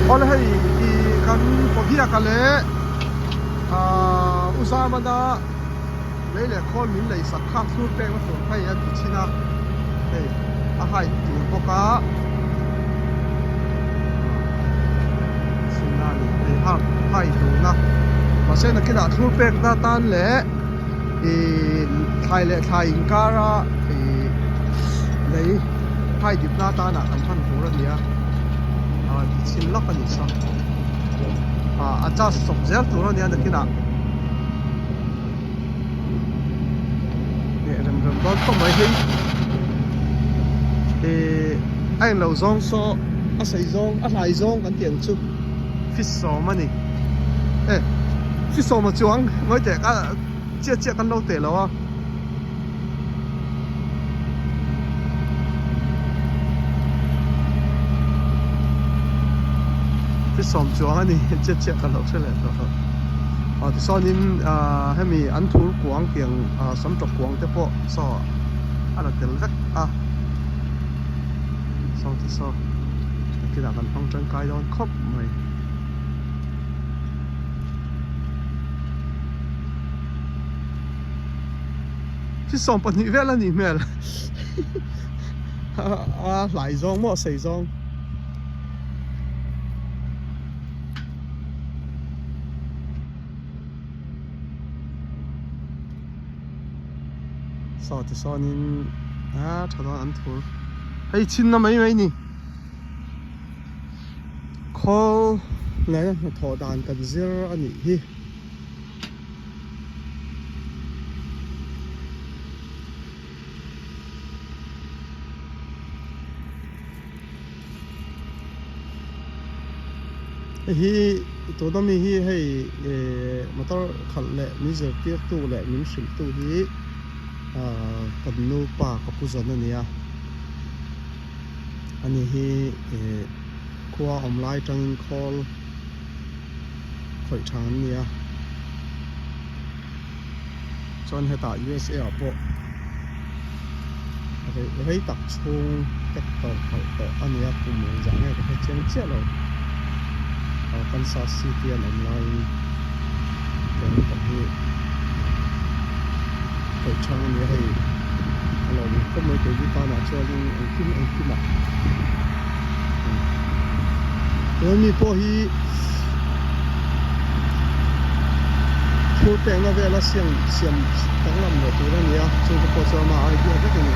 Awle hei i kan Pabiaka leh ahh U Zamana lei leh khawl min lei sak kha thlur pek na tur kha hei an ti thin a hei a height tur bawk a chhin a ni hei height tur na mahse nakinah thlur pek na tan leh ih thlai leh thlai inkara ih lei phai dipna atana kan hman tur a ni a ah ti chhin lawk a ni saw ah adjust chawp zel tur a nia nakinah leh rem rem dawn khawp mai hei ih a englo zawng saw a sei zawng a hlai zawng kan tih ang chu fish sawm a ni e fish sawm a chuang ngawi teh a chiah chiah kan lo teh lo a. Fish sawm chuang a ni chiah chiah kan lo hre leh tawh lo ah tichuanin ah hemi an thur kuang tiang ah samtawk kuang te pawh saw a la tel vek a saw te saw nakinah kan hmang tangkai dawn khawp mai. Thi 12 vel a nih hmel a hlai zawng maw a sei zawng. Saw ti sawnin a tha dawn an thur hei chhinna mai mai ni khawl nena hnathawh dan kan zir a nih hi. Hei hi tuna mi hi hei eh motor khalh leh min zirtirtu leh min hrilhtu hi ah kan nupa ka pu zawn a ni a ani hi eh khua awm lai atangin khawl khawih tha an ni a chuan hetah USA ah pawh rei rei tak chhung tractor khalh tawh a ni a kum engzah nge ka hre chiang chiah lo Kansas City an awm laiin tractor hi khawih thang a ni a hei a lo awm khawp mai keini tanah chuanin engkim engkim ah tuna mi pawh hi thur pekna vela siam siam danglam leh tur a ni a chungte pawh chuan a idea vek a ni.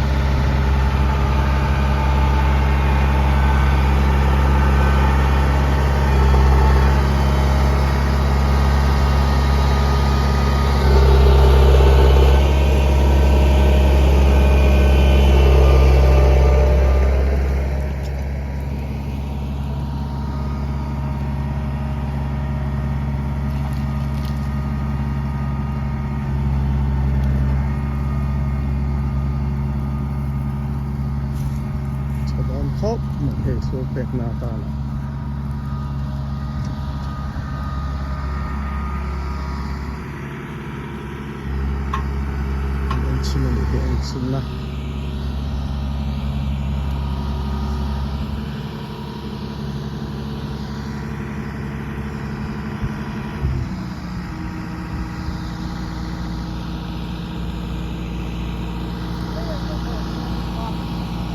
Chho dawn khawp mai hei thur pekna atana. An en chhin a nih hi en chhin a.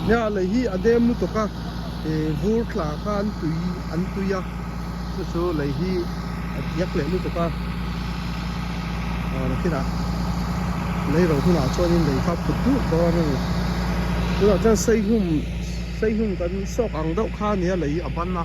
Nia lei hi a dem lutuk a ih vur tla kha an tui an tui a chu chu lei hi a diak leh lutuk a aw nakinah lei ro hunah chuanin lei kha phut duh dawn a ni tunah chuan seihlum seihlum kan sawk ang deuh kha a nia lei a ban a.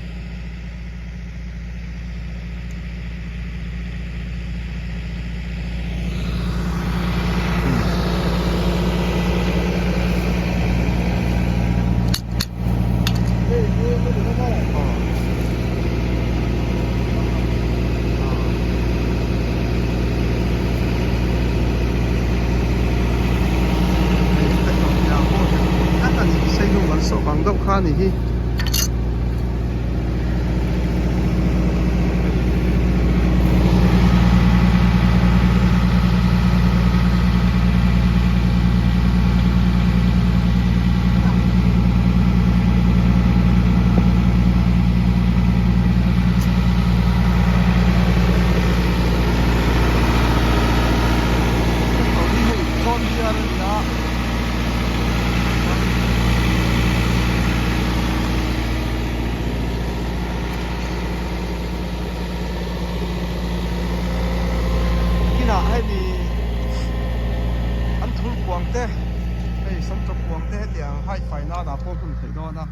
Sawh ang deuh kha a ni hi. nan ah pawh hmun theih dawn a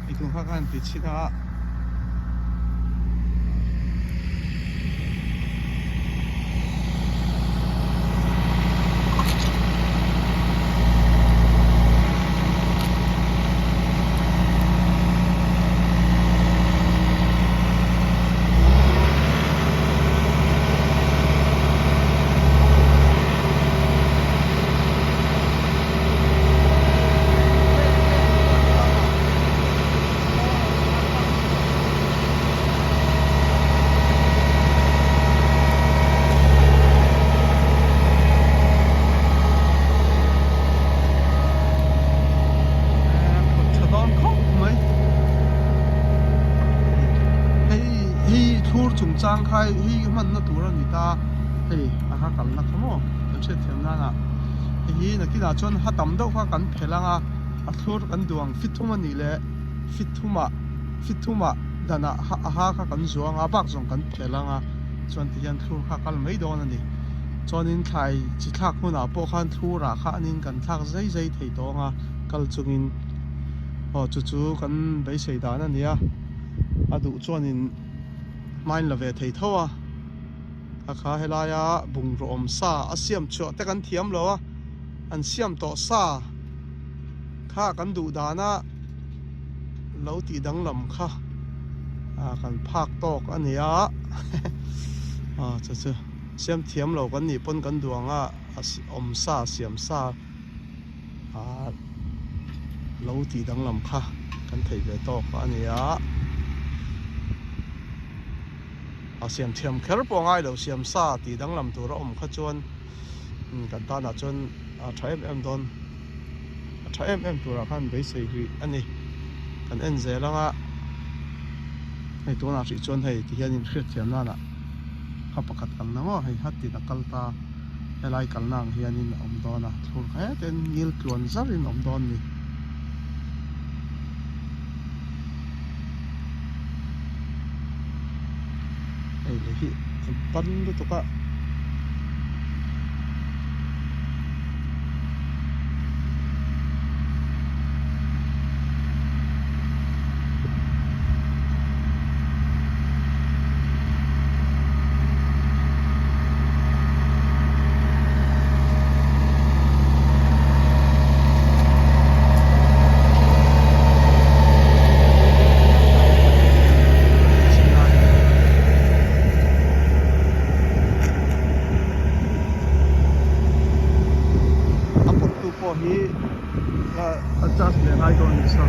hei tun kha khan ti chhin a. Tha dawn khawp mai hei hi thlur chungchang kha hei hmanna tur a ni ta hei a kha kalna kha maw kan hriatthiam nana hei hi nakinah chuan ha tam deuh kha kan phelh ang a a thlur kan duh ang fit thum a nih leh fit thumah fit thumah danah a ha kha kan zuang a bak zawng kan phelh ang a chuan tihian thlur kha a kal mai dawn a ni chuanin thlai chi thlak hmunah pawh khan thlurah khanin kan thlak zai zai thei tawh ang a kal chungin aw chu chu kan beisei dan a ni a a duh chuanin hmain la ve thei tho a a kha helaia bungraw awm sa a siam chhuah te kan thiam lo a an siam tawh sa kha kan duh dana lo tih danglam kha ah kan phak tawk a ni a ah chu chu siam thiam lo kan nih pawn kan duh ang a awm sa siam sa ah lo tih danglam kha kan theih ve tawk a ni a a siam thiam kher pawh a ngai lo siam sa tih danglam tur a awm kha chuan kan tanah chuan a tha em em dawn a tha em em turah khan beisei rih a ni kan en zel ang a hei tunah hrih chuan hei ti hian in hriatthiam nanah kha pakhat kalna maw hei hatin a kal ta helai kalna ang hianin a awm dawn a thlur hetin ngil tluan zarin a awm dawn a ni. Hei lei hi a ban lutuk a. A pawttu pawh hi adjust leh ngai dawn ni sa.